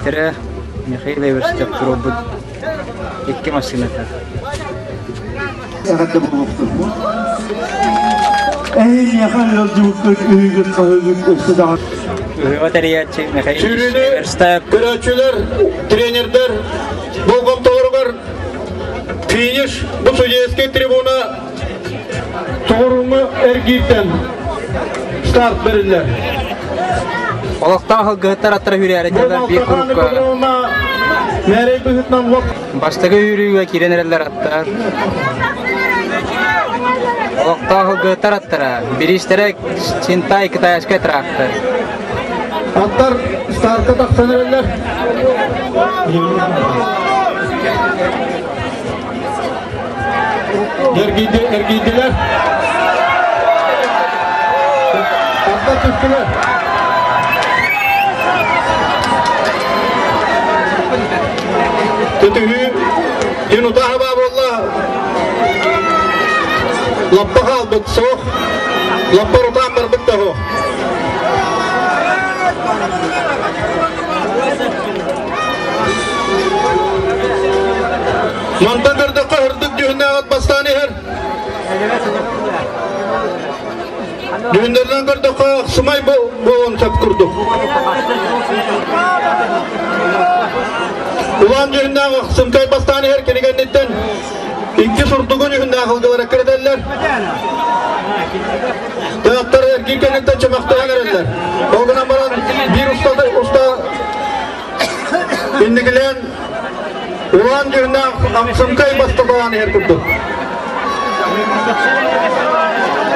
Бириистэрэ Михаил Эверстов туруорбут икки массыыната. Эҕэрдэ буолуохтун. Эһиэхэ ыалдьыбыккыт үһүгүт хаһыгыт өссө даҕаны. Ыһыаҕа тэрийээччи Михаил Сүүрүүнү Эверстов. көрөөччүлэр, тренердэр болҕомтолоругар финиш бу судейскай трибуна Соҕурууҥҥу эргииртэн старт бэриллэр. Олохтоох ылгыһыттар аттара үүрээри дьаллар биир курукка Мээрэй быһыытынан лоп бастакы үүрүүгэ киирэн эрэллэр аттар. Олохтоох ылгыһыттар аттара бириистэрэ Синтай китайскай трактор. Аттар стартка тахсан эрэллэр. Эргийдилэр. Тарда түстүлэр. Түтүһүү күн утааһа баа буолла. Лаппа хаалбыт суох. Лаппа рутаан барбыт да суох. Мантан көрдөххө үрдүк дьүһүннээх от бастаан иһэр. Дьүһүннэринэн көрдөххө сымай буолуон сөп курдук. Улаан дьүһүннээх Ахсымкай бастаан иһэр кинигэнниттэн икки сурдугу дьүһүннээх ылгылара кирэтэллэр. Тыаттар эргин кэнниттэн чөмөхтөһөн эрэллэр. Ол гынан баран биир уста уста инникилээн улаан дьүһүннээх Ахсымкай бастаталаан иһэр курдук.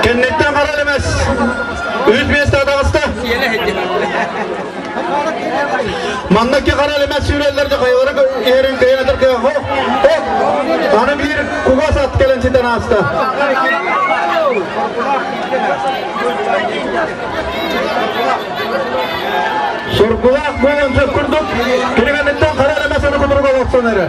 Кэнниттэн хара элэмэс үс миэстэ таҕыста. Манна ки хара элэмэс сүүрэллэр хайалара иһэрин кыйан этэр кыах Аны биир кугас ат кэлэн ситэн ааста. Соргулаах буолан сөп курдук, кинигэниттэн хара элэмэс аны кутуруга олохсон эрэ.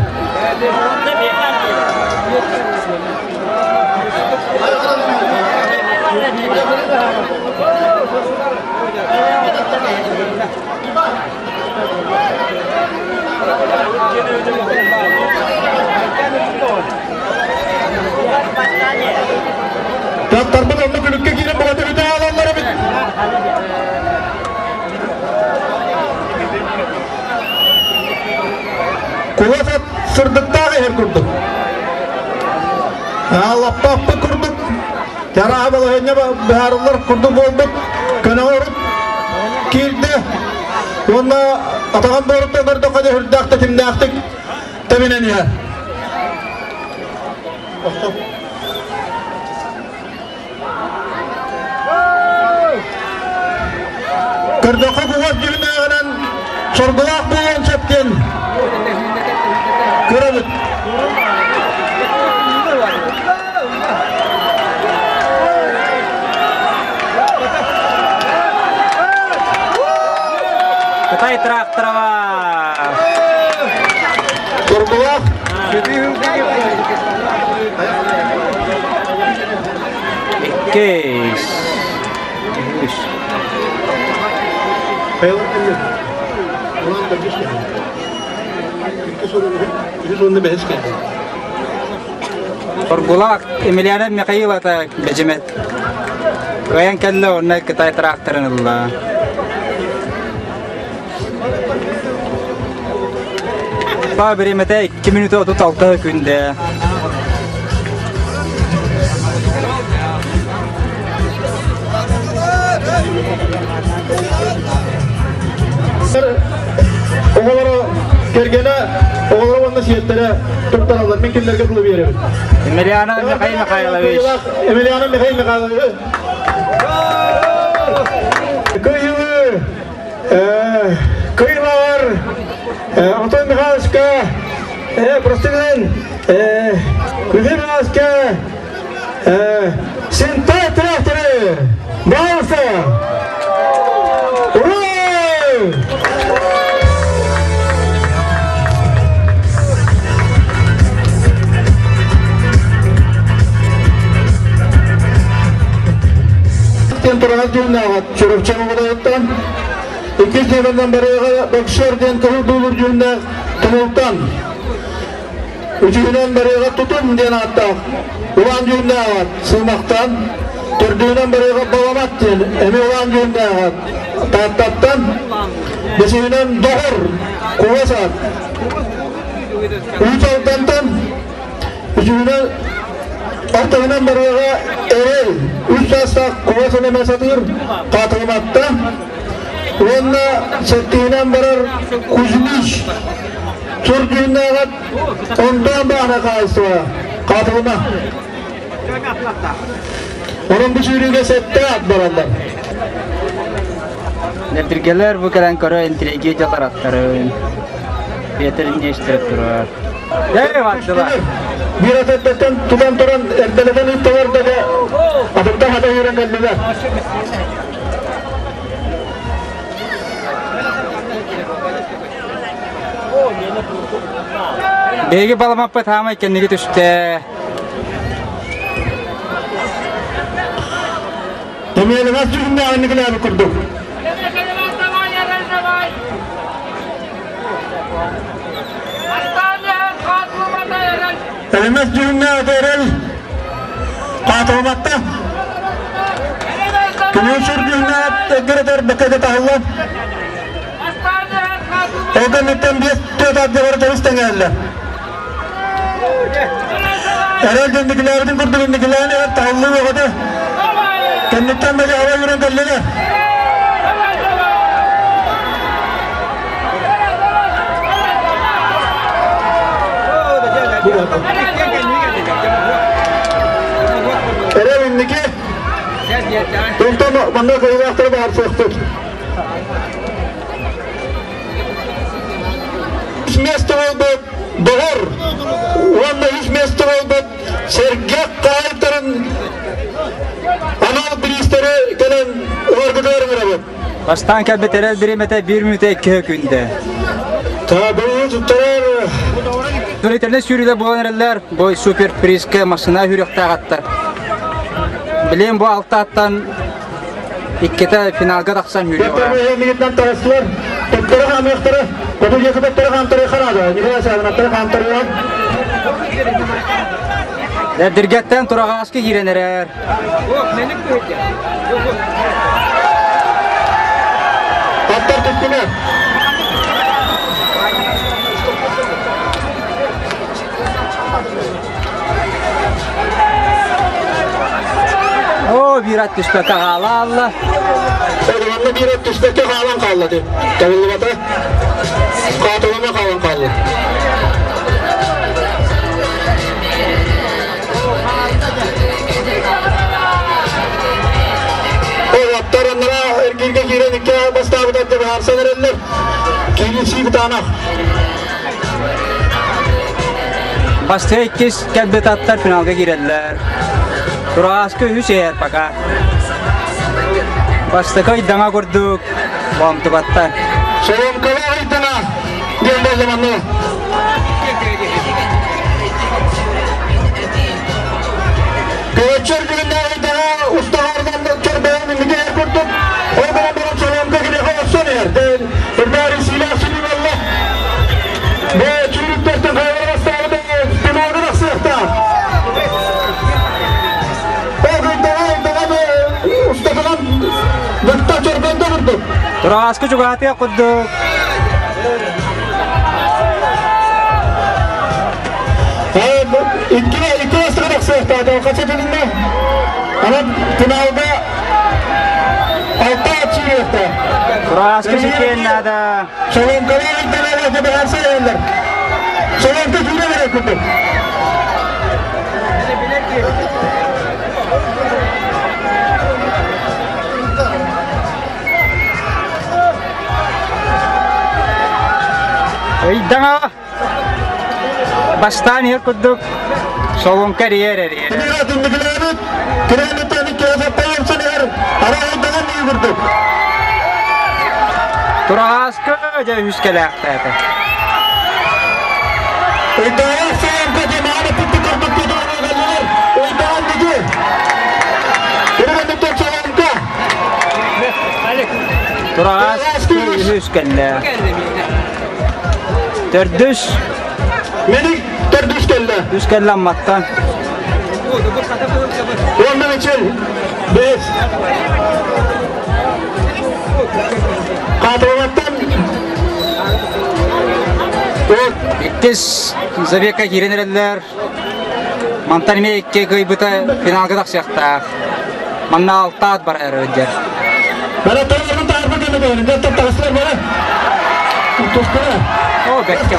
Таптарбыт онно күлүккэ киирэн богатыр үтэ аалаллар эбит. Кулас ат сырдыктаах иһэр курдук. Лаппааппыт курдук. Чарааһа балаһыанньа быһаарыллар курдук буолбут. Көнөҕө киирдэ. Уонна атаҕын буоруттан көрдөххө дьэ үрдээх тэтимнээхтик тэбинэн иһэр. Көрдөххө кугас дьүһүннээҕинэн соргулаах буолуон сөп диэн көрөбүт. Кытай тракторова! Соргулаах Иккис. Үс. Соргулаах Емельянов Михаил ата Бэдьимэт. Кыайан кэллэ онно Кытай тракторын ылла. Па бириэмэтэ 2 минута 36 күндэ. Оҕолоро кэргэнэ, оҕолоро уонна сиэттэрэ туттараллар. Мин кинилэргэ тылы биэрэбин. Емельянов Михаил Михайлович. Емельянов Михаил Михайлович. Кыйылы Кыйылар Антон Михайловичка, простыгын Михаил Михайловичка Сентай тракторы! Баалса! Ура! Тен турар дьүннээҕэ Чурапчы оҕолоруттан. Иккис нүөмэринэн барыаҕа боксер диэн кыһыл дуулур дьүһүннээх Тумултан. Үчүгүнэн барыаҕа Тутум диэн ааттаах Улаан дьүһүннээх аат Сыымахтан. Төрдүһүнэн барыаҕа Баламат диэн эмиэ Улаан дьүһүннээх аат Тааттаттан. Бэсиһинэн Доҕор Кугас аат Уус Алдантан. Үсүһүнэн ортоһунан барыаҕа Эрэл үс саастаах куба сэнэмэ сатыыр Хаатылыматта уонна сэттиһинэн барар Кузьмич Сур дьүһүннээҕит Онтон баана хаайыстыба Хаатылыма. Онон бу сүүрүүгэ сэттэ ат бараллар. Нэбдиргэлэр бу кэлэн көрө интриги дьалар аттарын. Петр Нестеров турар. Биир атыттан тутан туран эрдэлэтэн ыыттылар да атыттан хата үүрэн кэллилэр. Биһиги баламаппыт хаамай кэнниги түстэ. Эмиэлэҕэ сүрүннээҕин никилээбит курдук. Элэмэс дьүһүннээх эрэл хаатылыматта. Күнүн сүр дьүһүннээх эргэрэтэр бэккэгэ таһыллан. Ол кэнниттэн биэс түөт ардыгар төрүс тэҥээллэр. Эрэл дэнникилээбитин курдук инникилээн иһэр таһыллыы бөҕөтө. Кэнниттэн да дьаһала үүрэн кэллилэр. Эрэл инники Онтон манна кыайыылаахтары баҕарсыахпыт. Үс миэстэ буолбут доҕор уонна үс миэстэ буолбут сэргэх хаһаайыттарын анал бириистэри кэлэн ыларгытыгар ыҥырабыт. Бастаан кэлбит эрэл бириэмэтэ биир мүнүүтэ икки күндэ. Табылы туттарар Түлүтэрнэ сүүрүүлэр буолан эрэллэр. Бу супер призка массыына сүүрүөхтээх аттар. Билигин бу алта аттан Иккитэ финалга тахсан үөрүөҕэ. Мигитнан таҕыстылар. Тоттөрө хаамыахтара. Хоту диэки тоттөрө хаамтарыы хараада. Николай Савинаттары хаамтарыа. Эрдиргэттэн тураҕааска киирэн эрэр. Аттар түттүлэр. Оо, биир ат түспэккэ хаала алла. Манна биир ат түспэккэ хаалан хаалла дии. Табыллыбата. Хаатылама хаалан хаалла. Ол аттар аннара эргииргэ киирэн икки бастаабыт атты быһаарсан эрэллэр. Киирии кытаанах. Бастакы иккис кэлбит аттар финалга киирэллэр. Турааска үһүс иһэр пока. Бастакы ыйдаҥа курдук боомтубаттар. Соломкала ыйдаҥа диэн буолла манна. Көчөр күннээх ыйдаҥа устаҕарынан көрбөйөн инники курдук. Ол гынан баран соломка киниэхэ охсон иһэр. Үрдээри сиилээх сүнү буолла. Бу сүүрүктэртэн хайалара бастаабыта финалга тахсыахтаах. Ол ыйдаҥа ыйдаҥа устатынан бытта чорбонто курдук. Турааска чугаатыах курдук. Икки икки бастакы тахсыахтаах. Хача тилиннэ. Анан финалга алта ат сүүрүөхтээх. Турааска ситиэн наада. Соломкалар ыйдаралар быһаарса иһэллэр. Соломка сүүрэ берер курдук. Ыйдаҥа бастаан иһэр курдук солуҥка эрийэр эрийэр. Тураҕааска дьэ үһүс кэлээхтээтэ. Тураҕаас. үс кэллэ. Төрдүс. Меник төрдүс кэллэ. Үс кэллэ Амматтан. Уонна Мичил. Бэс. Хаатылаттан Иккис забегка киирэн эрэллэр. Мантан эмиэ икки кыайбыта финалга тахсыахтаах. Манна алтаат бар эрэлдэр. Бара тылларын таарбыт эмэ дьон таҕыстылар бара. Тустара. О, бэккэ.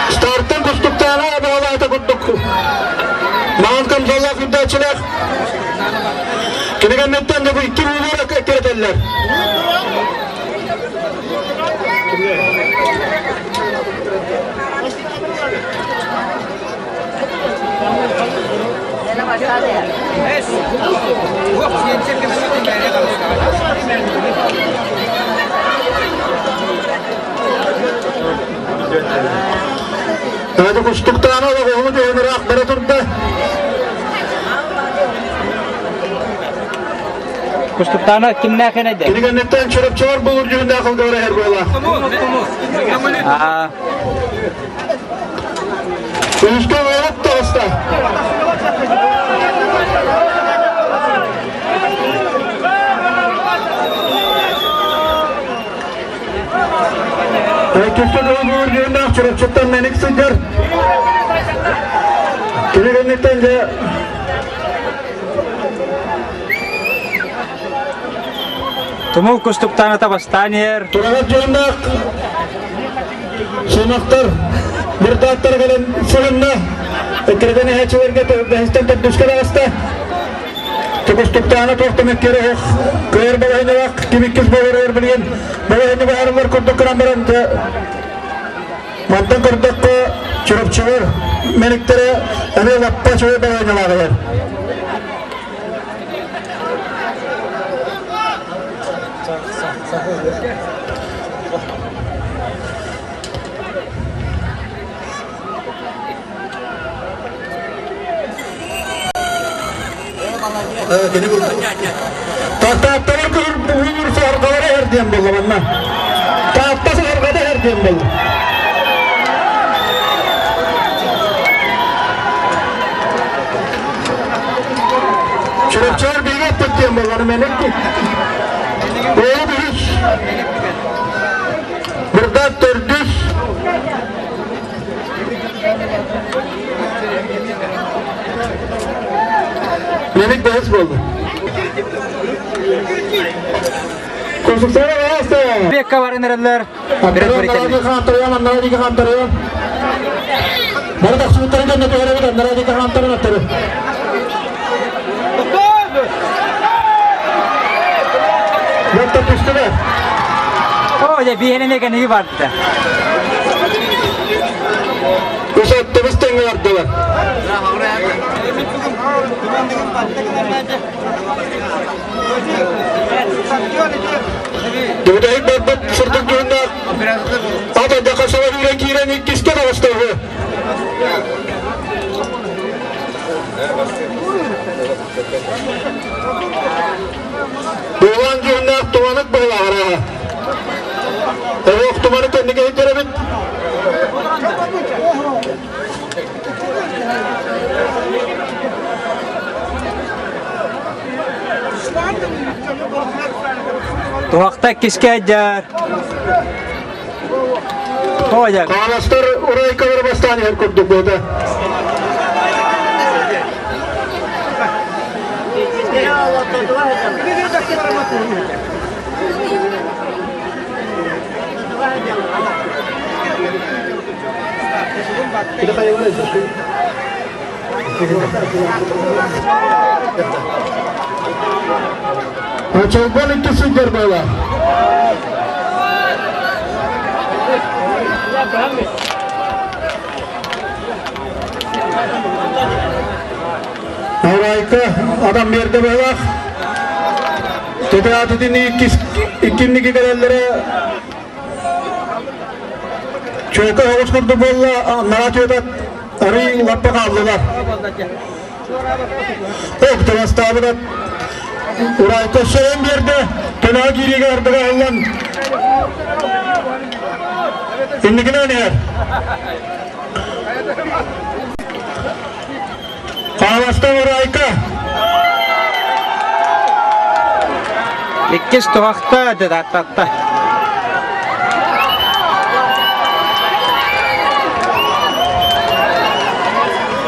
Стартан кустуктаана абаалаата курдук. Маан камзоллаах үрдээччилээх. Кинигэннэттэн да бу икки уулуура кэккэрэтэллэр. Hadi кустуктаана олоҕу түһэн ыраах бара турда. Кустуктаана кимнээх энэдэ? Кинигэнниттэн чурапчылар булур дьүһүннээх ылгабара эр буола. Үскэ уолук таҕыста. Өттүстэ долгуур дьүһүннээх Чурапчыттан мэник сылдьар. Кинигэнниттэн дьэ Тумул кустуктааната бастаан иһэр. Тураҕас дьонноох сунактар бырдааттар кэлэн сылынна. Эккирэтэн иһээччилэргэ бэһистэн төрдүскэ таҕыста. Кустуктаана туох да мөккүөрэ суох. Кыайар балаһыанньалаах ким иккис буолар билигин балаһыанньа баһаарылар курдук гынан баран мантан көрдөххө Чурапчылар мэниктэрэ эмиэ лаппа үчүгэй балаһыанньалааҕылар. Таатталар күһүр сорҕалара эрдиэн буолла манна. Таатта сорҕата эрдиэн буолла. Чурапчылар биһиги эппит диэн буоллар мэник. Оҕо үһүс. Бырдаат төрдүс. Мэник бэһис буолла. Кусуктара баҕаста. Бекка баран эрэллэр. Оо, дьэ, биһиэнэ эмиэ кэнники барда. Бүтэһик барбыт сырдык дьүһүннээх ат Дакасова киирэн киирэн иккискэ таҕыста үһү. Буолан дьүһүннээх туманык быһылааҕар Оһох туманы кэнники иһиттэрэбит. Туһахта иккискэ дьар. Тоойар. Хааластар урайкалары бастаан иһэр курдук буота. Чолбон икки сылдьар буола. Арайка адам берді буолах. Тетраатытын иккинники кэлэллэрэ Чуолкай оҕус курдук буолла, аннараа түөтат арый лаппа хааллылар. Оптовастаабыт ат. Урайка сөйөн биэрдэ. Төлөҕө киириигэ ардыга аһыллан инникинэн иһэр. Хааластан Урайка. Иккис туһахта дедаттатта.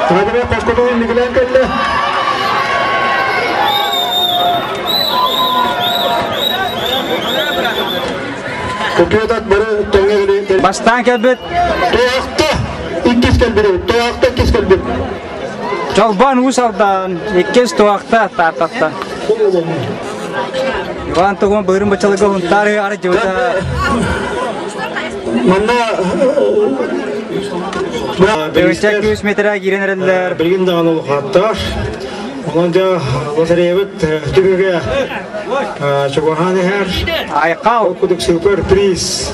Владимир Кошкотов инникилээн кэллэ. Купетат бары тэҥҥэ Бастаан кэлбит. Туохта иккис кэлбит. Туохта иккис кэлбит. Чолбон Уус Алдан иккис туохта тааттатта. Иван Тугун быырын бычалыга хунтаар ары дьыбыта. Манна Тыгыча күүс метрэ киирэн эрэллэр. Билигин даҕаны улахаттар. Онон дьэ лотереябыт түмүгэ чугаһаан иһэр. Айхал. Ол кудук супер приз.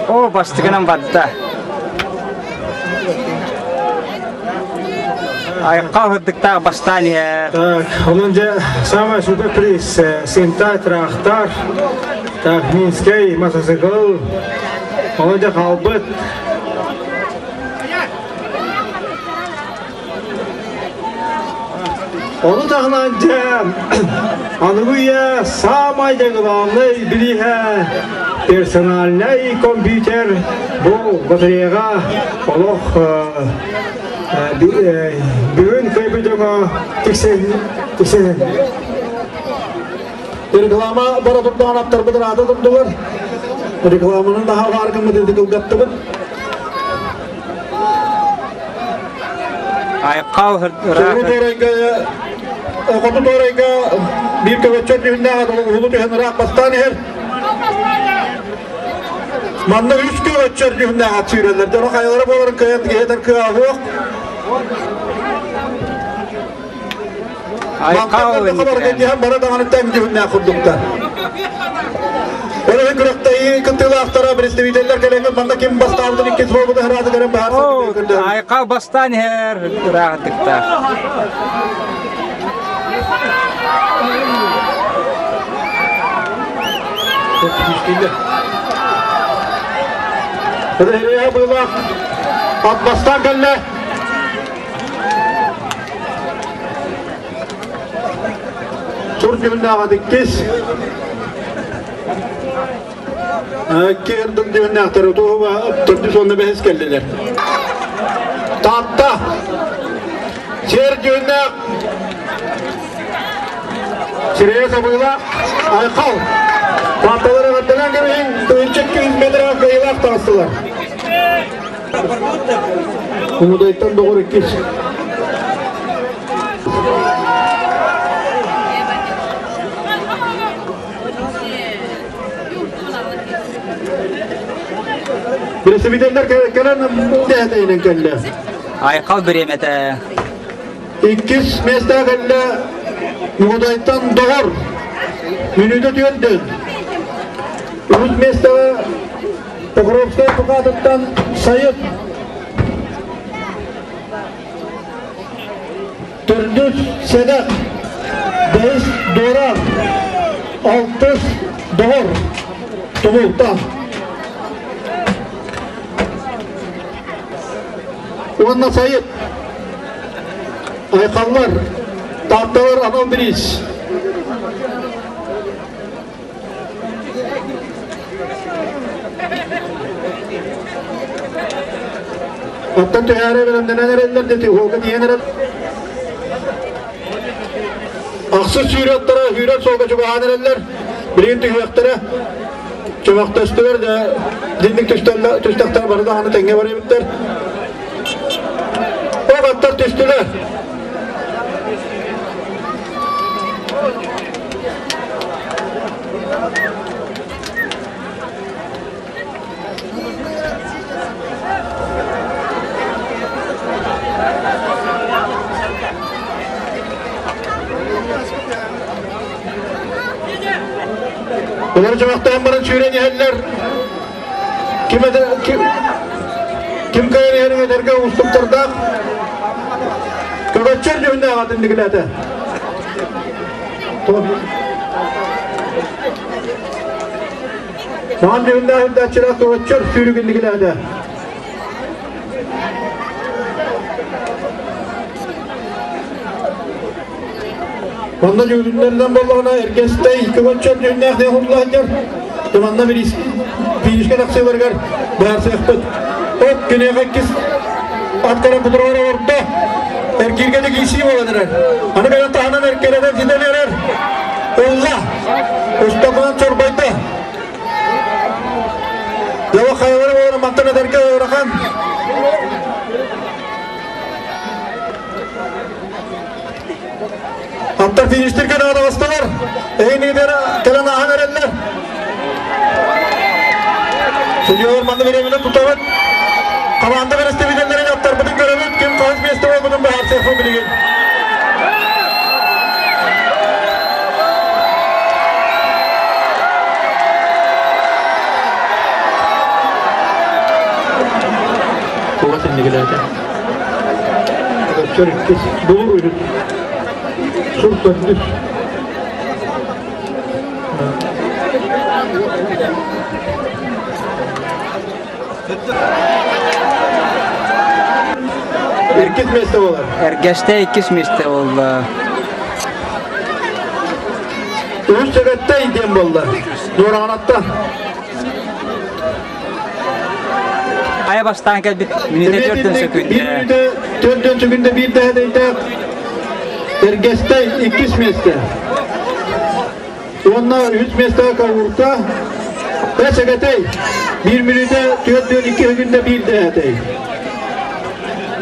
О, бастыгынан барда. Айхал ырдыктаах бастаан иһэр. Так, онон дьэ самый супер приз Синтай трактор, так, Минскэй мотоцикл, онон дьэ хаалбыт. Ону таһынан дьэ аныгы үйэ саамай да главнай билииһэ персональнай компьютер бу батареяҕа олох бүгүн кыайбыт дьоҥҥо тиксэн тиксэн Реклама бара турдаҕын аттарбытын аата турдулар. Рекламаны наһаа баар гыммыт кылгаттыбыт. Айхал Хоту туорайга хоту туорайга биир көбөччөр дьүһүннээх уһулу түһэн ыраах бастаан иһэр. Манна үс көбөччөр дьүһүннээх ат сүүрэллэр. Дьоно хайалара буоларын кыайан киһитэр кыаҕа суох. Айхал Хабарга бара даҕаны тэҥ дьүһүннээх курдуктар. Ол күрэхтэһии кыттыылаахтара представителлэр кэлэҥҥит манна ким бастаабытын иккис буолбутун ырааты көрөн баһаар Айхал бастаан иһэр ыраахтыктаах. Быылаах ат бастаан кэллэ. Тур дьүһүннээҕэ иккис. Киэрдик дьүһүннээхтэр туһуба төрдүс уонна бэһис кэллилэр. Таатта сиэр дьүһүннээх сирэйэ сабыылаах Айхал Таатталар эҕэрдэлээн кэбиһиҥ 1200 метрэ кыайыылаах таҕыстылар. Кумудайтан доҕор иккис. Представителлер кэлэн дэһэтейинен кэллэ. Айхал бириэмэтэ. Иккис места кэллэ Мугудайтан доҕор. Мүнүүтэ түөрдөн. Үһүс местаҕа Покровскай букатыттан Сайыт Төрдүс Сэдэх Бэһис Дуораан Алтыс Доҕор Тумулта Уонна Сайыт Айхаллар Таатталар анал бириис Оттон түһээри бэлэмнэнэн эрэллэр дии уолга тиийэн эрэл. Ахсыс сүүрэ аттара сүүрэр суолга чугаһаан эрэллэр. Билигин түһүөхтэрэ. Чөмөхтөстүлэр да динник түстэхтэр бары даҕаны тэҥҥэ бар эбиттэр. Ол аттар түстүлэр. Олор дьабахтаан баран сүүрэн иһэллэр. Ким ким ким кайан иһэрин этэргэ уустуктардаах. Көбөччөр дьүһүннээх атын дигилээтэ. Маан дьүһүннээх үрдээччилээх туһаччар сүүрүк инникилээтэ. Онно дьүһүннэринэн буоллаҕына Эргэстэй көмөччөр дьүһүннээх диэн хомулла сылдьар. Манна финишка тахсыыларыгар быһаарсыахпыт. От киниэхэ иккис аттара кутуругар олордо. Эргииргэ да киирсии буолан эрэр. Аны кэлэн таһынан эркэлэнэн ситэн эрэр. Ылла. Устакаан чорбойдо. Дьоҕо хайалара буолан мантан этэргэ ыарахан. Аттар фиништерге наадаластылар. Эһиниидэр кэлэн ааһан эрэллэр. Судьуйалар манна бириэмэни тутабыт. Хамаанда бэрэстэбиитэллэрин аттарбытын көрөбүт. Ким хаһыс миэстэ буолбутун быһаарсыахпын билигин. Кугас иннигилээтэ. Өччөр иккис булу үрүт. Сур төрдүс. Иккис место болар. Эргэсте иккис место болла. Үс сөгөттө диэн болла. Дуораҕанатта. Айа бастаан кэлбит мүнүүтэ төрдөн сөкүндэ. Bir мүнүүтэ төрдөн сөкүндэ биир дэһэдэйдээх Эргэстэй иккис миэстэ. Уонна үс миэстэҕэ Кавурка Эсэгэтэй биир мүнүүтэ 42 сөкүндэ биир дэһэтэй.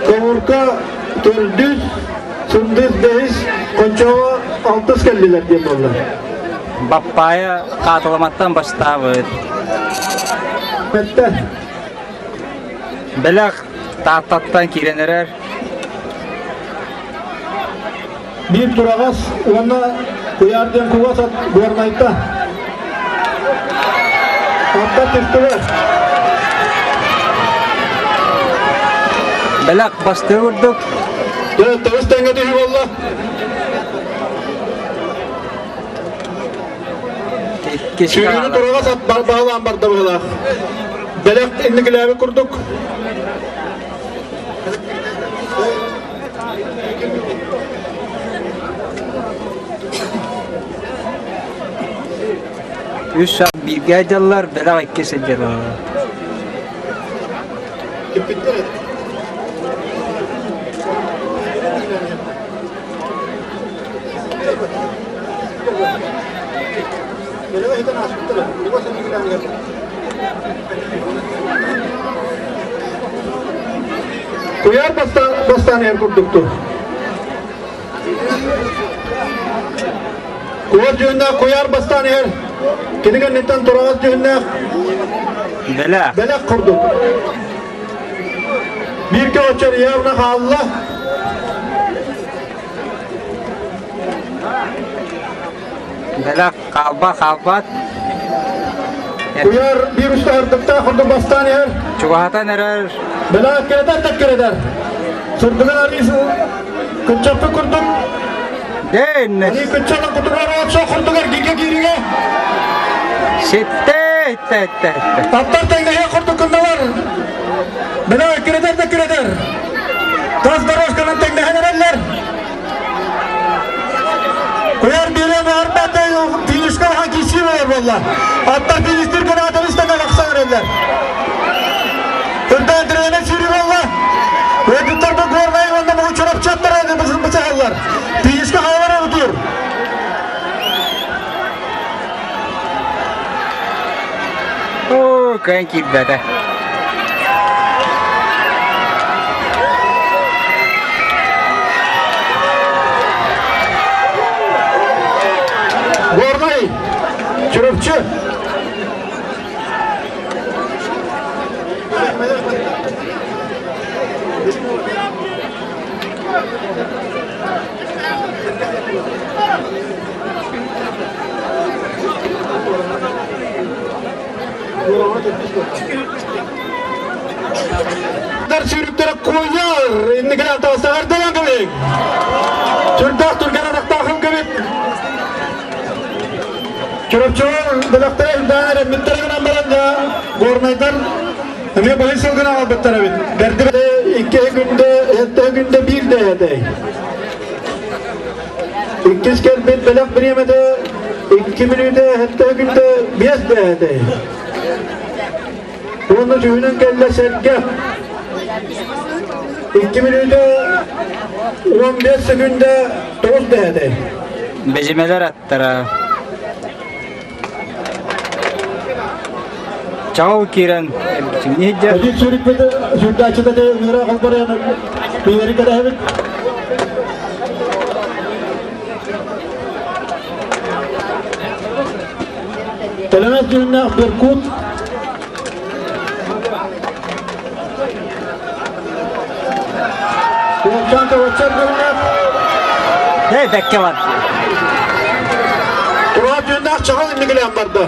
Кавурка төрдүс, Сындыс бэһис, Кончоҕо алтыс кэллилэр диэн буолла. Баппаайа хаатыламаттан бастаабыт. Бэттэ. Бэлэх Тааттаттан киирэн эрэр. Биир тураҕас уонна куйаар диэн кугас ат Горнайта. Аттар түстүлэр. Бэлэх бастыы курдук. Төгүс тэҥҥэ түһүү буолла. Сүүрүүнү тураҕас ат баһылаан барда быһылаах. Бэлэх инникилээбит курдук. Үс саат бииргэ дьаллар, бэлэх икки сылдьар. Куйаар бастаан иһэр курдуктур. Куйаар дьүһүннээх куйаар бастаан иһэр. Кини кэнниттэн тураҕас дьүһүннээх Бэлэх. Бэлэх курдук. Биир көҕөччөр явно хаалла. Бэлэх хаалба хаалбат. Куйаар биир устаһырдыктаах курдук бастаан иһэр. Чугаһатан эрэр. Бэлэх кирэтэр да кирэтэр. Сырдыгын арыы кыччаппыт курдук. Дэн. Ани кыччалан кутугар отсо курдугар гиге киириге. Ситте, итте, итте, итте. Аттар тэҥнэһиэх курдук гынналар. Бэлэх кирэтэр да кирэтэр. Тас дорожканан тэҥнэһэн эрэллэр. Куйар биэрэн арбата финишка хакиси болар болла. Аттар фиништир гранаталиста калакса эрэллэр. Үрдән тренер сүүрүү болла. Өйдүттэр бу горнай уонна бу чурапчаттар аны бысаһаллар. Финишка хаалар утур. Оо, кыайан киирбэтэ. Горнай, Чурапчы. Сүүрүктэрэ куйар инникилээн таҕыстаҕар дылан кэбиһиҥ. Түрдээх түргэн атахтаахын кэбит. Чурапчылар бөлөхтөрө үрдээн эрэммиттэрэ гынан баран да горнайдар эмиэ быһый сылгыны аҕалбыттар эбит. Бэрди икки күндэ, сэттэ күндэ биир да этэй. Иккис кэлбит бэлэх бириэмэтэ 2 мүнүүтэ, сэттэ күндэ биэс да этэй. Уонна дьүһүнэн кэллэ сэргэ. 2 мүнүүтэ 15 секүндэ 9 дэһэтэй. Бэдьимэлэр аттара. Чаҕыл киирэн иһдэр. Эдит сүрүкпүт сүрдээччитэ де ыыра холборойон биэри кэдэһэбит. Төлөмөс дьүһүннээх Беркут Уолчаан көбөччөр дьүһүннээх Эй, бэккэ бар. Тураат дьүһүннээх чаҕыл инникилээн барда.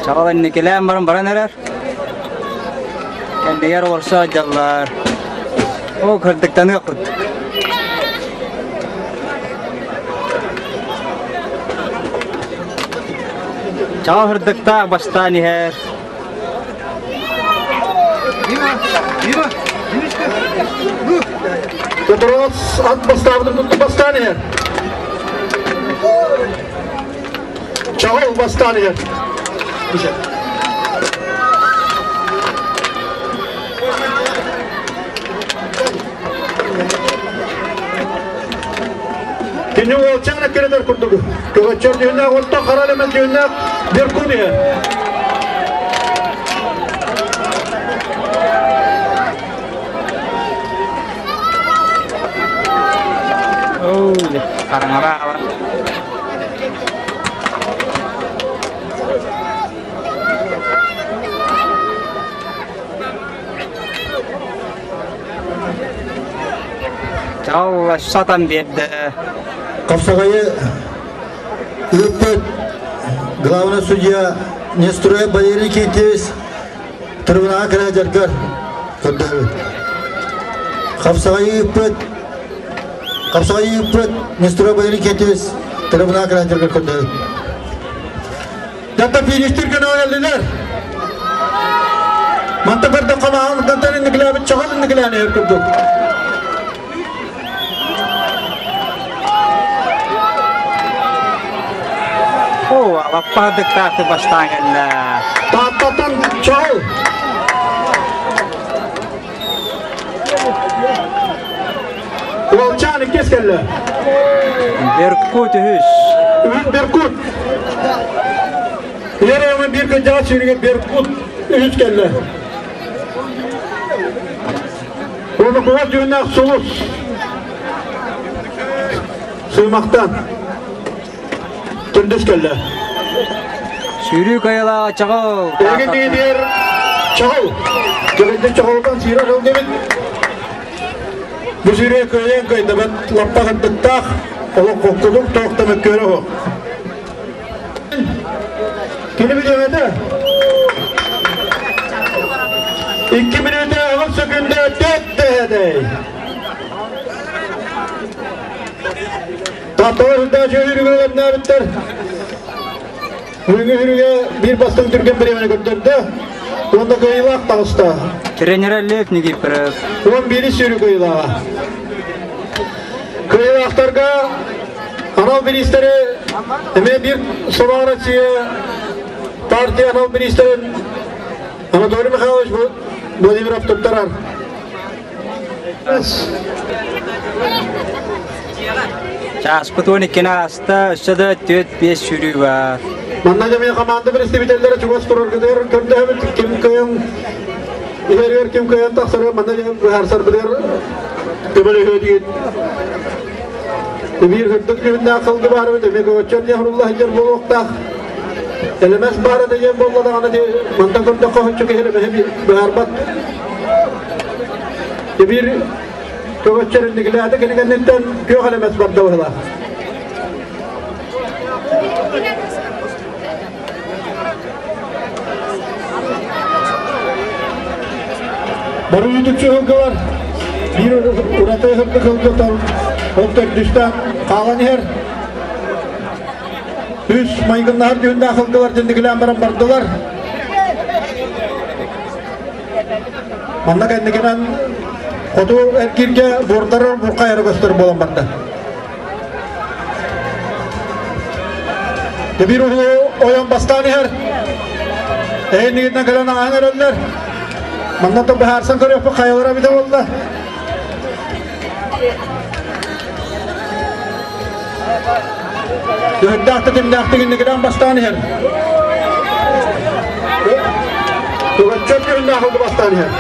Чаҕыл инникилээн баран баран эрэр. Кэннигэр олорсо сылдьаллар. Оо, кырдыктаныах курдук. Чаҕыл сырдыктаах бастаан иһэр. Петровец ат бастаабытын тутtu бастаан иһэр. Чаҕыл бастаан иһэр. Кини уолчаан эккирэтэр курдук. Көҕөччөр дьүһүннээх орто хара элемент дьүһүннээх Беркут иһэр. Хараҥаба Чаҕыл сатан биэрдэ. Хапсаҕайы ыыппыт главный судья Нестроев Валерий Никитич трибунаҕа кэлэ дьаргар көрдөһөбүт. Хапсаҕайы ыыппыт Хапсаҕайы ыыппыт Нестроев Валерий Никитич трибунаҕа кэлэ дьаргар көрдөһөбүт. Дата фиништир кэллилэр. Манта көрдөххө маҕан инникилээбит чоҕол инникилээн иһэр курдук. Оо, лаппаадыктаахты бастаан кэллэ. Тааттаттан чоҕол. Уолчаан иккис кэллэ. Беркут үһүс. Үһүс Беркут. Еревы bir кырдьаҕас сүүрүгэ Беркут үһүс кэллэ. Уонна кугас дьүһүннээх Сулус. Сыымахтан. Төрдүс кэллэ. Сүүрүү кайалааҕа чаҕыл. Эһиги биир чаҕыл. Дьөгүрдүк чаҕылтан сүүрэр сылдьыбыт. Бу сүүрүү кыайан кыайдабат лаппа кырдыктаах, олох холкутук туох да мөккүөрэ суох. Кини билиэмэтэ. 2 мүнүүтэ 10 секунда 4 дэһэдэй. Тапталар үрдээх үһүрүгүлэрнээбиттэр. Бүгүҥҥү үһүрүгэ биир бастыҥ түргэн бириэмэни көрдөрдө. Уонна кыайыылаах таҕыста. Тренер Лев Никифоров. 11 сүүрүү кыайыылааҕа. Кыайыылаахтарга анал бириистэри эмиэ биир Сова Россия партия анал бириистэрин Анатолий Михайлович Владимиров туттарар. Чааспыт 12-ни ааста, өссө да 4-5 сүүрүү бар. Манна дьэ команда представителлэрэ чугас тураргытыгар көрдөһөбүт ким кыайан иһэригэр ким кыайан тахсарыгар манна дьэ быһаарсарбытыгар көмөлөһүө Биир үрдүк дьүһүннээх сылгы баар эбит, эмиэ көҕөччөр диэн сурулла сылдьар буолуохтаах. Элэмэс баара диэн буолла даҕаны ди мантан көрдөххө хончу киһи элэмэһи быһаарбат. Биир көҕөччөр инникилээтэ кини кэнниттэн күөх элэмэс барда быһылаах. Бары үтүкчү сылгылар биир ураты сырдык сылгытан ол төрдүстэн хаалан иһэр. Үс майгыннаһар дьүһүннээх сылгылар дьиндигилээн баран бардылар. Манна кэнникинэн хоту эргииргэ буордарар буркайары көстөр буолан барда. Биир уһу ойон бастаан иһэр. Эйнигинэн кэлэн ааһан эрэллэр. Манна да быһаарсан көрүөхпүт хайалара эбитэ буолла. Түһүрдээх тэтимнээхтик инникинэн бастаан иһэр. Тугаччар түһүннээх ылды бастаан иһэр.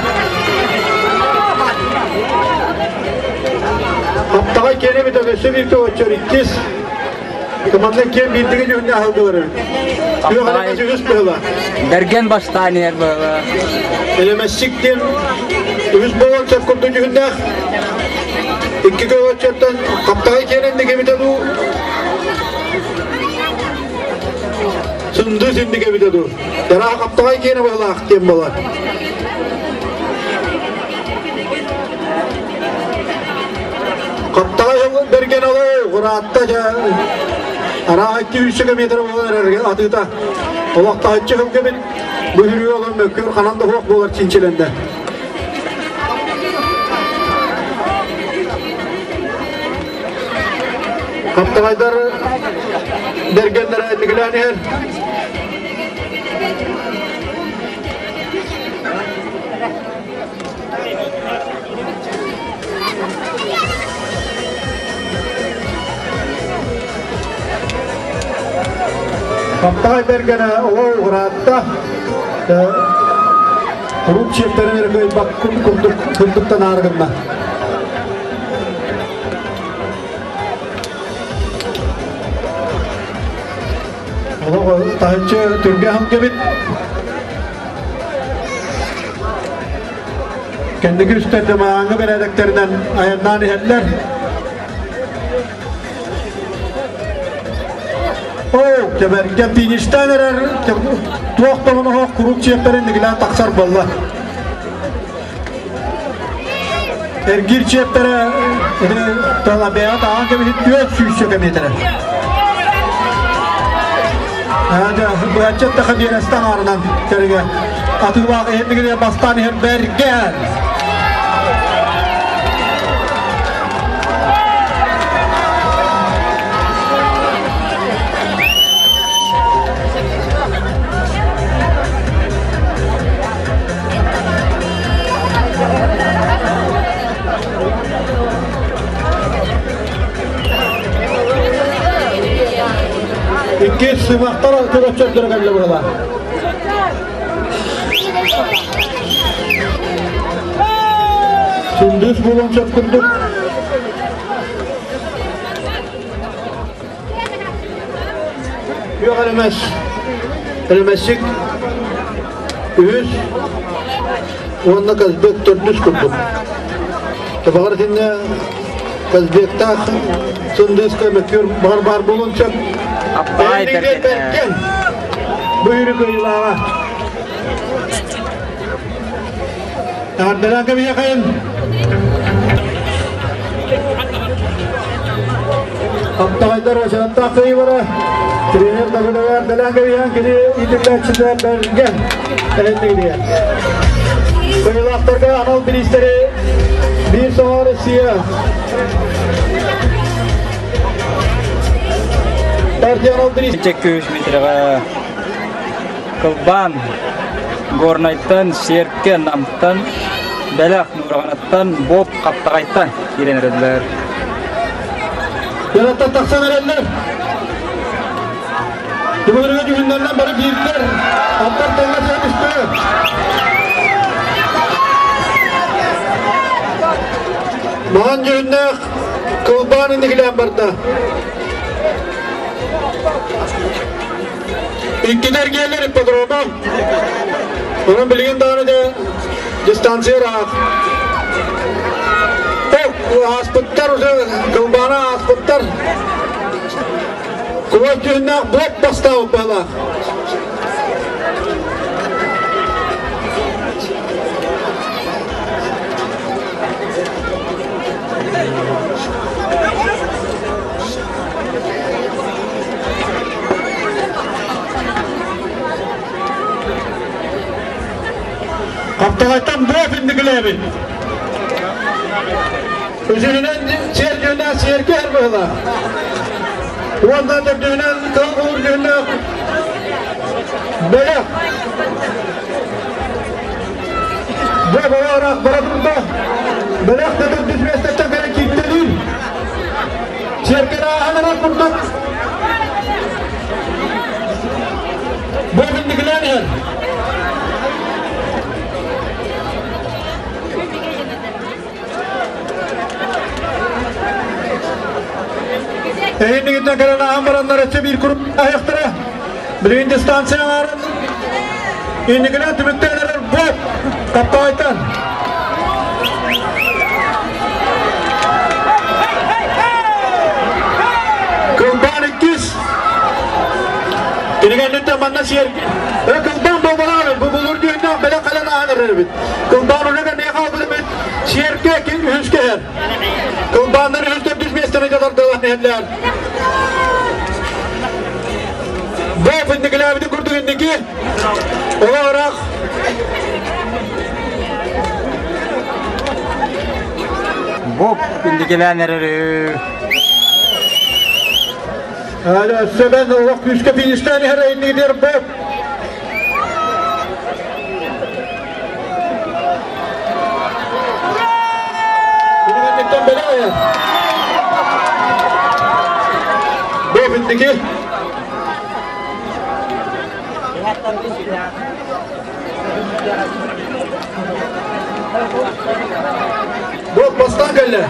Хаптаҕай киэнэ эбит өссө биир тугаччар иккис. Команда киэн биирдиги дьүһүннээх аһылгылар эбит. Күөх элэмэс үһүс быһыла. Бэргэн бастаан иһэр быһыла. Элэмэссик диэн үһүс буолан сөп курдук дьүһүннээх. Икки көҕөччөттөн хаптаҕай киэн инники эбитэ дуу? Сындыыс инники эбитэ дуу? Дараа хаптаҕай киэнэ быһылаах диэн буолар. Хаптаҕай бэргэн олоо, кураатта дьэ арааһа 200 метр буолар эрэр атыыта. Олохтооччу сылгыбыт бу үрүү олон мөккүөр ханан да суох буолар чинчилэннэ. Хаптаҕайдар бэргэннэрэ инникилээн иһэр. Хаптаҕай бэргэнэ оҕо уҕараатта. Куруук чиэптэрин эрэ кыайбаккын курдук курдуктан аарыгынна. Олох таһыччы түргэ ханкабит. Кэнники үстэрдэ мааҥҥы бэрээдэктэринэн айаннаан иһэллэр. Оо, кэбэргэ фиништаан эрэр туох да оноһох куруук чиэппэрин нигилээн тахсар буолла. Эргиир чиэппэрэ талабеа таҕан кэбиһит 400 метрэ. Быһаччы эттэхэ биэрэстэ аҥаарынан кэриҥэ атыылаах иһин бастаан иһэр бэргэн. Иккис сымахтар көрөччөрдөрө кэллэ быһыла. Сындыыс буолуон сөп курдук. Күөх элэмэс, элэмэссик үһүс уонна Казбек төрдүс курдук. Баҕар итиннэ Казбектаах сындыыска мөккүөр баҕар баар буолуон сөп. Аппаай Бэргэн бу үһүрү кыайыылааҕа. Эҕэрдэлээн кэбиһиэхэйин. Хаптаҕайдар уочараттаах кыайыылара тренер Давыдовар дэлээн кэбиһэн кини иитиллээччитэ Бэргэн эһиннигириэ. Кыайыылаахтарга анал бириистэри биир соҕо Россия партия анал бириис Күүс метрэҕэ Кылбаан Горнайтан, Сиэркэ Намтан, Бэлэх Нуораҕанаттан, Боб Хаптаҕайтан киирэн эрэллэр. Яраттан тахсан эрэллэр. Түбүгүрүгэ дьүһүннэринэн бары биирдэр. Аттар тэҥҥэ түстэ. Маҕан дьүһүннээх кылбаан инникилээн барда. Иккитэ эргиэллэр ипподрома. Онон билигин даҕаны дьэ дистанция ыраах. Ааспыттар уже кылбаана ааспыттар. Кулас дьүһүннээх блок бастаабыт быһалаах. Хаптаҕайтан буоп инникилээбит. Үсүһүнэн сиэр дьүһүннээх сиэргэ эр быһылаах. Уонна төрдүһүнэн кыл кулур дьүһүннээх бэлэх. Бу бара бара турда. Бэлэх да төрдүс миэстэттэн кэлэн кииртэлиир. Сиэркэ ааһан курдук. Бу инникилээн иһэр. Эһиннигиттэн кэлэн ааһан бараннар өссө биир куруп аһыахтара. Билигин дистанция аҥаарын инникинэн түмүктээн эрэр бот Таптаайтан. Кылбаан иккис. Кинигэнниттэн манна сиэр кылбаан буолбалаҕын бу булур дүйүннээх бэлэх кэлэн ааһан эрэр эбит. Кылбаан уна миэхэ албыт сиэргэ ким үһүс кэһэр. Кылбааннар үһүс төрдүс миэстэни тардылан иһэллэр. Бу инникилээбитин курдук инники олох Боб инникилээн эрэр. Өссө ben олох күүскэ фиништээн иһэр иннигитигэр Боб. Инниттэн бэлээ. Боб инники. Боб бастаан кэллэ.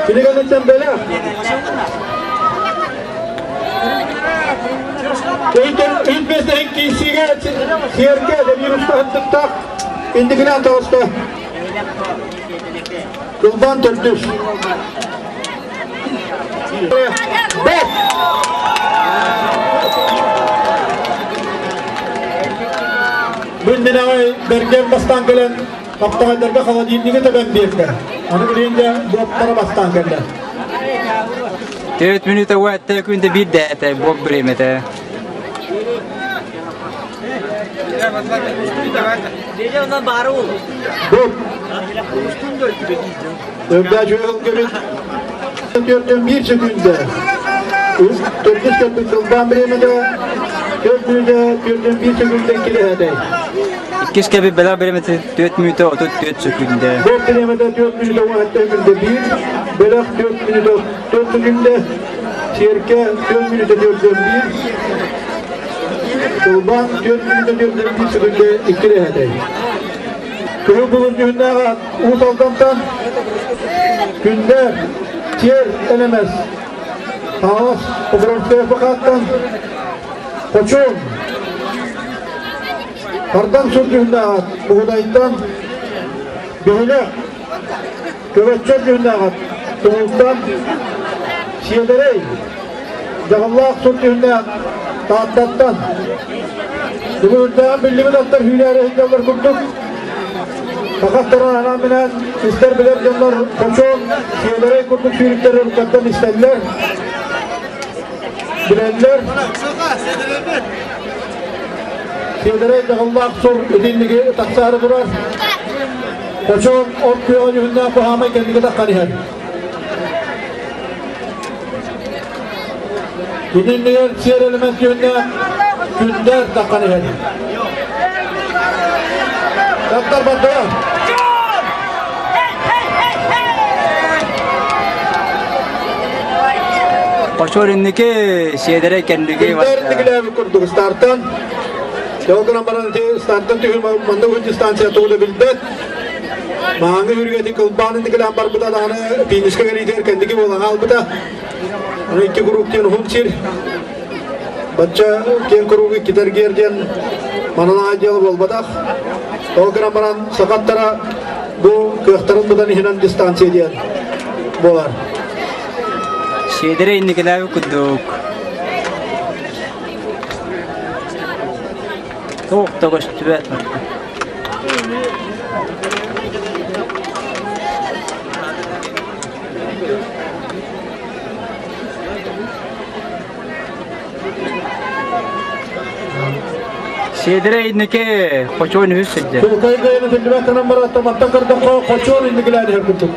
Кинигэниттэн бэлэх. Үт миэстэһин киирсиигэ сиэргэ вируска ынтыктаах инникинэн таҕыста. Кылбан төрдүс. Бэт! Бүн минаҕай бэргэн бастаан кэлэн Хаптаҕайдарга холодильнигы тэбэн биэрдэ. Аны билигин дьэ буоптара бастаан кэллэ. 4 минута уэтте күндэ биирдэ этэ буоп бириэмэтэ. Буоп. Өрдөө жүйел кебит. Төртөн bir секунда. Төрдүс кэлбит кылбаан бириэмэтэ төрт мүнүүтэ төртөн bir секунда килиһэтэй. Иккис кэби бэлэх бириэмэтэ 4 мүнүүтэ 34 секунда. Буоп бириэмэтэ 4 мүнүүтэ 17 күндэ биир, бэлэх 4 мүнүүтэ 4 секунда, сиэркэ 4 мүнүүтэ 4 биир, кылбаан 4 мүнүүтэ 4 1 секунда иккилиһэтэй. Кыһыл булун дьүһүннээҕэ Уус Алдантан Күндэ Тиэр Элэмэс Хаҥалас Покровская ФК-ттан Хочуон Хардаҥ сур дьүһүннээҕэ Мугудайтан Биһилэх Көбөччөр дьүһүннээҕэ Тумултан Сиэдэрэй Дьаҕыллаах сур дьүһүннээх Тааттаттан Бүгүрдээн биллибит аттар сүүрээри сылдьаллар курдук Сахастарын анаан-минээн истэр-билэр дьоннор хочуон, сиэлэрэй курдук сүүрүктэр өрүттэртэн истэллэр, билэллэр. Сиэдэрэй дьаҕыллаах сур итинниги тахсаары турар. Хочуон от күөҕэ дьүһүннээх баһаамай кэнники таххан иһэр. Итиннигэр сиэр элемент дьүһүннээх күндэр таххан иһэр. Таттар бардылар. Хочор инники сиэдэрэй кэнники Күндэр инникилээбит курдук стартан. Ол гынан баран ити стартан түһүм манна уһун дистанция тугу да билбэт. Мааҥы үргэтин кылбаан инникилээн барбыта даҕаны финишка кэлиитигэр кэнники буолан хаалбыта. Аны икки куруук диэн уһун сир. Бачча киэҥ куруук иккитэргиэр диэн маналаах дьыала буолбатах. Ол гынан баран сахаттара бу кыахтарын быдан иһинэн дистанция диэн буолар. Сиэдэрэ инникилээбит курдук. Туох да көстүбэт. Сиэдэрэ инники хочуон үһүс сирдэ. Кылкай кыайаны тиллибэт гынан баран мантан көрдөххө хочуон инникилээн иһэр курдук.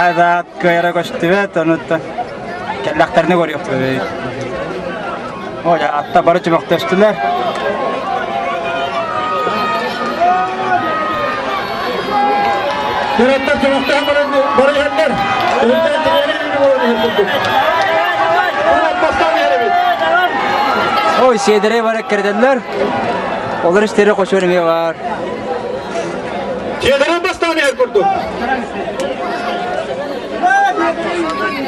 Айдаат кыайара көстүбэт, онуттан кэллэхтэринэ көрүөхпүт. Ой, атта бары чөмөхтөстүлэр. Төрөттөр чөмөхтөһөн баран бары иһэллэр. Өрүтэн тириэрин буолан иһэр курдук. Бастаан иһэр эбит. Ой, сиэдэрэй бары кэрдэллэр. Олор истери хочуон эмиэ бар. Сиэдэрэй бастаан иһэр курдук.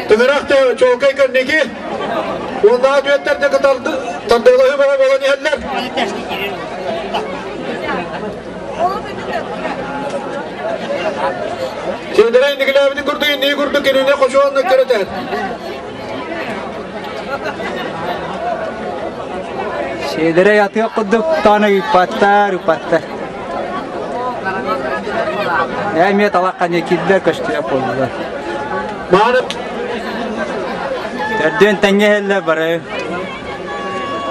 Тыҥырах чуолкай кэнники Уоннааҕы түөттэргэ тардыалаһыы бөҕө буолан иһэллэр. Сиэдэрэй инникилээбитин курдук иннии курдук кинини хочуонна көрөтөр. Сиэдэрэй атыах курдук тааны ыыппаттар, ыыппаттар. Эмиэ талахха не киирдэ көстүө буолла. Мааны Төрдүөн тэҥҥэ иһэллэр бары.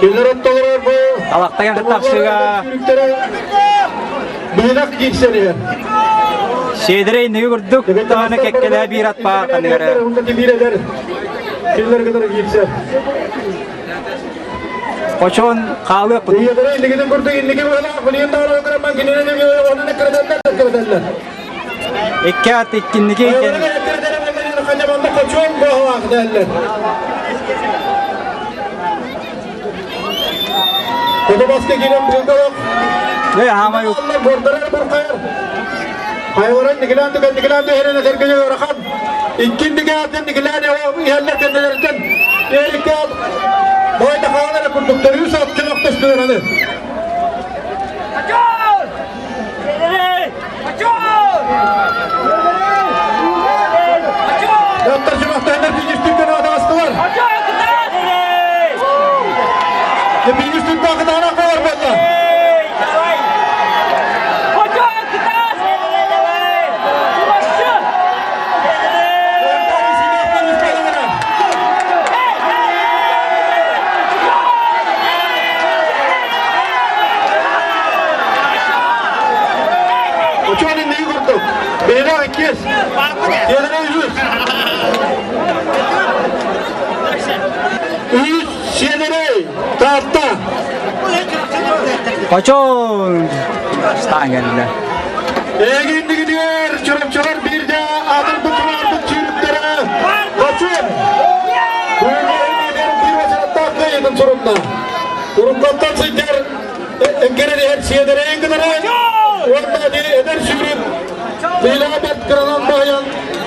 Кинилэр ортолоругар бу Талахтан тахсыга Быһылах киирсэн иһэр. Сиэдэрэй инники курдук даҕаны кэккэлэһэ биир ат баар ханныгара. Кинилэр кытары киирсэр. Хочон хаалыах Ийэлэрэ инникитин курдук инники быһылаах билигин даҕаны кыраман кинини онно кырдаллар кырдаллар. Икки ат иккинники Ханьаманна хочон быһылаах дээллэр. Кодобаска киирэн быылгалах. Э, хаамай Бордорар буркайар. Хайваран никилаан түгэн никилаан түһэрэн этэргэ ыарахан. Иккинники аатын никилаан иһэллэр кэннилэриттэн Эрикке Бойда хаалара курдук төрүү саат чөмөхтөстүлэр аны. Доктор чөмөхтөһөннөр финиш түнкөн атаҕастылар. Финиш түнкөн кытаанах буолар буолла. Учуон инники курдук. Бэйэлээх иккис. Тиэлэрэ үһүс. Үһүс сиэдэрэй. Таатта. Хочон стан кэллэ. Эһиги иннигитигэр чурапчылар биирдэ аатырбыт тумаарбыт сүүрүктэрэ Хочун! Биир уочараттаах кыайыытын сурунна. Уруккаттан сылдьар эҥкэрин иһэр сиэдэрэйин гынары уонна эдэр сүүрүк Лилаҕа бэрт кыранан баһыйан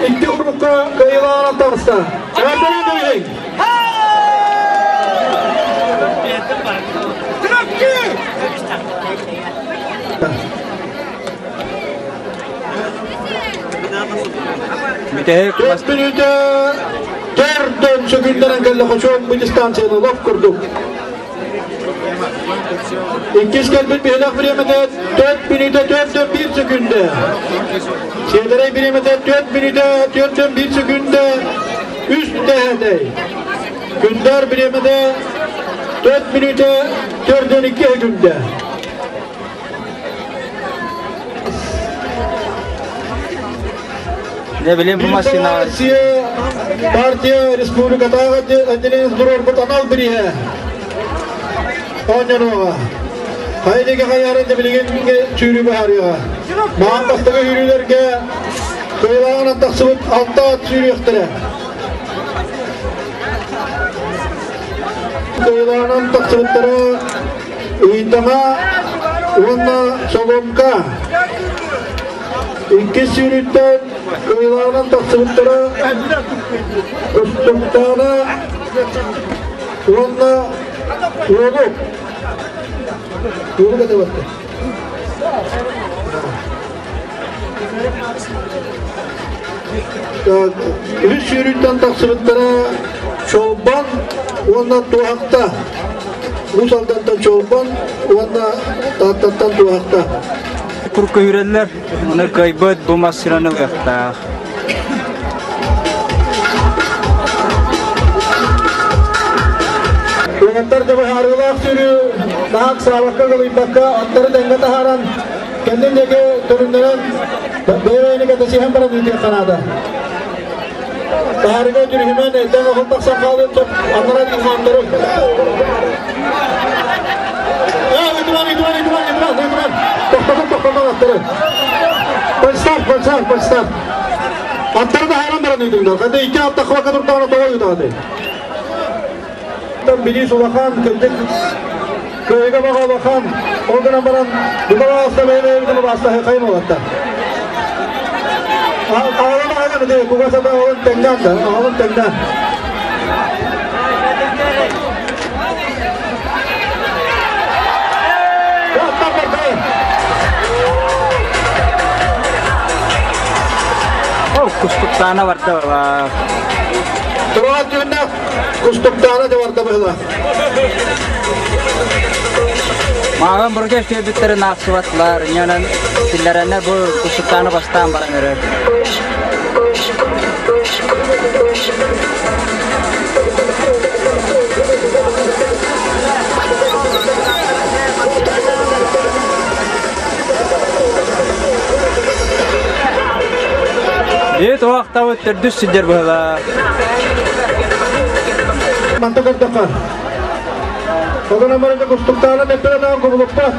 икки урукка кыайыылааҕынан таҕыста. Эҕэрдэлээн кэбиһиҥ! Бүтэһик Төрт мүнүүтэ төрдөн сөкүндэрэн кэллэ хочуон бу дистанцияны лоп курдук. Иккис кэлбит биһилэх бириэмэтэ 4 мүнүүтэ 4-1 сөкүндэ. Сиэдэрэй бириэмэтэ 4 мүнүүтэ 4-1 сөкүндэ. Үс дэһэтэй. Күндэр бириэмэтэ 4 мүнүүтэ 4-2 сөкүндэ. Не билим бу машина Россия партия республикатааҕы отделение туруорбут анал бирииһэ оонньонуоҕа. Хайдыга хайаарын да билигин сүүрүү быһаарыаҕа. Маан бастакы сүүрүүлэргэ кыайылааҕынан тахсыбыт алта ат сүүрүөхтэрэ. Кыайылааҕынан тахсыбыттара Ыйдаҥа уонна Соломка иккис сүүрүүттэн кыайыылааҕынан тахсыбыттара Кустуктаана уонна Уолук. Уолук этэ батта. Үһүс сүүрүүттэн тахсыбыттара Чолбон уонна Туоһахта. Уус Алдантан Чолбон уонна Тааттаттан Туоһахта. Курка үүрэллэр, ону кыайбыт бу массыынаны ылыахтаах. Кыргыттар да быһаарыылаах сүүрүү наһаа ыксаабакка ыгылыйбакка аттары тэҥҥэ таһааран кэннин диэки төрүннэрэн бэйэ-бэйэни кэтэсиһэн баран ыытыахха наада. Таһаарыга түрүһүмэн дэҥ оһол тахсан хаалыан сөп аннара дьиҥхааннары. Ээ, ыытыман, ыытыман, ыытыман, ыытыман, ыытыман. Тохтотон, тохтотон аттары. Фальстарт, фальстарт, фальстарт. Аттары таһааран баран ыытыңдар. Ханна икки ат таххыбакка турдаҕына тоҕо ыытаҕытый? Билиис улахан, кырдьык кыайыга баҕа улахан. Ол гынан баран, бука баҕаста бэйэ-бэйэбитин убаастаһыахайын уолаттар. Аҕалан аҕалан ити кугас ата аҕалан тэҥнээн да, аҕалан тэҥнээн. Ол кустуктаана барда. Тураат түүннэх кустуктаана да барда быһыла. Мааҕын бургеш түөбүттэрин аахсыбатлар, ньанан киллэрэннэр бу кустуктааны бастаан баран эрэр. Бии туохтабыт төрдүс сидер быһыла. Манта көрдөххө. Огон амарыга кустуктаана тэппere даҕан кубулуппат.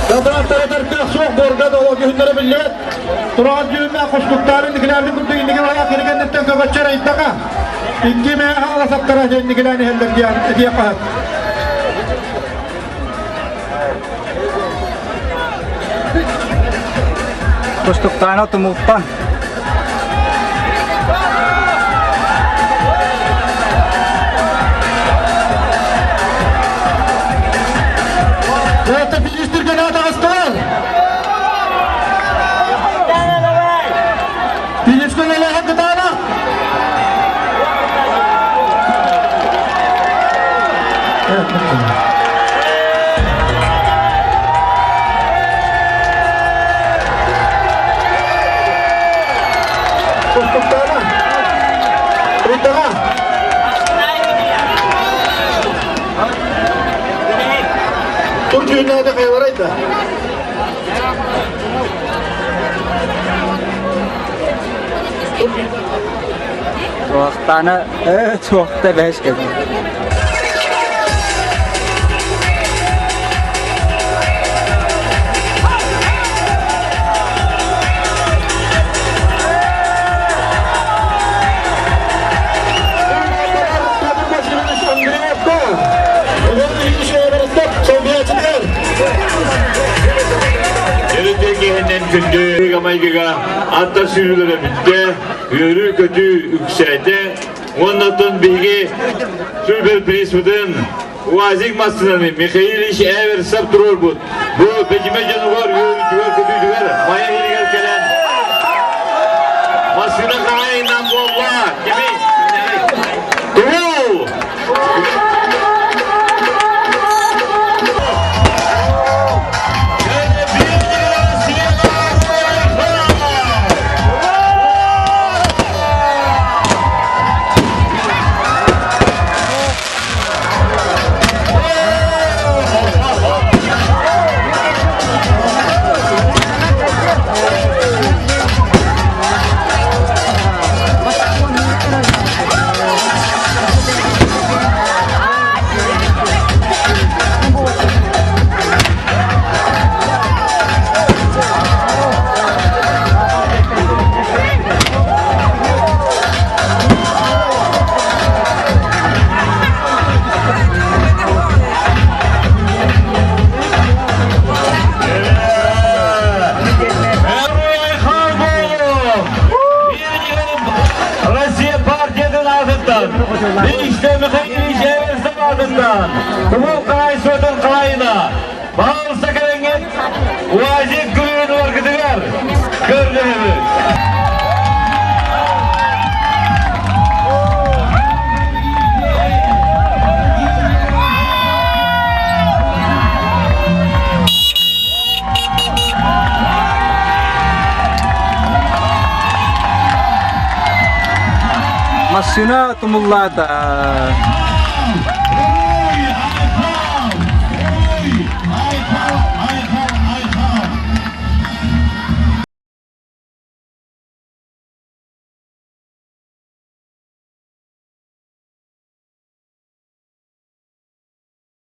Датааттара тарпыах суох буорга да ол күһүннэрэ биллибэт. Тураҕас дьүһүннээх кустуктаарын никилээбит курдук инники балаах киригэнниттэн көбөччөр ыйдака. Икки мээ хаала саптара диэн никилээн иһэллэр диэн этиэх хаһат. Кустуктаана тумултан. Это министрге таҕыстылар. Финишке үлэлээһин кытаанах. Кустуктаана. Ыйдаҕа. Тур дьүһүннээде хайаларай да. Туохтаана туохта бэһис кэлбит. Киһинэн күндү майгыга аттар сүүрүүлэрэ бүттэ, үөрүү-көтүү үксээтэ. Уоннаттан биһиги супер приспытын УАЗик массыынаны Михаил Ильич Эверсов туруорбут. Бу Бэдьимэ дьонугар үөрүүтүгэр-көтүүтүгэр Майа иһигэр кэлэн массыына хаһаайынан буолла. Кими? Тумул! Россия партиятын аатыттан, Лично Михаил Ильич Эверстов аатыттан, Тумул Карайсуотун Халайына, Баҕалса кэлэҥҥит УАЗик күлүгүн ыларгытыгар көрдөһөбүт. Массыына тумуллаата.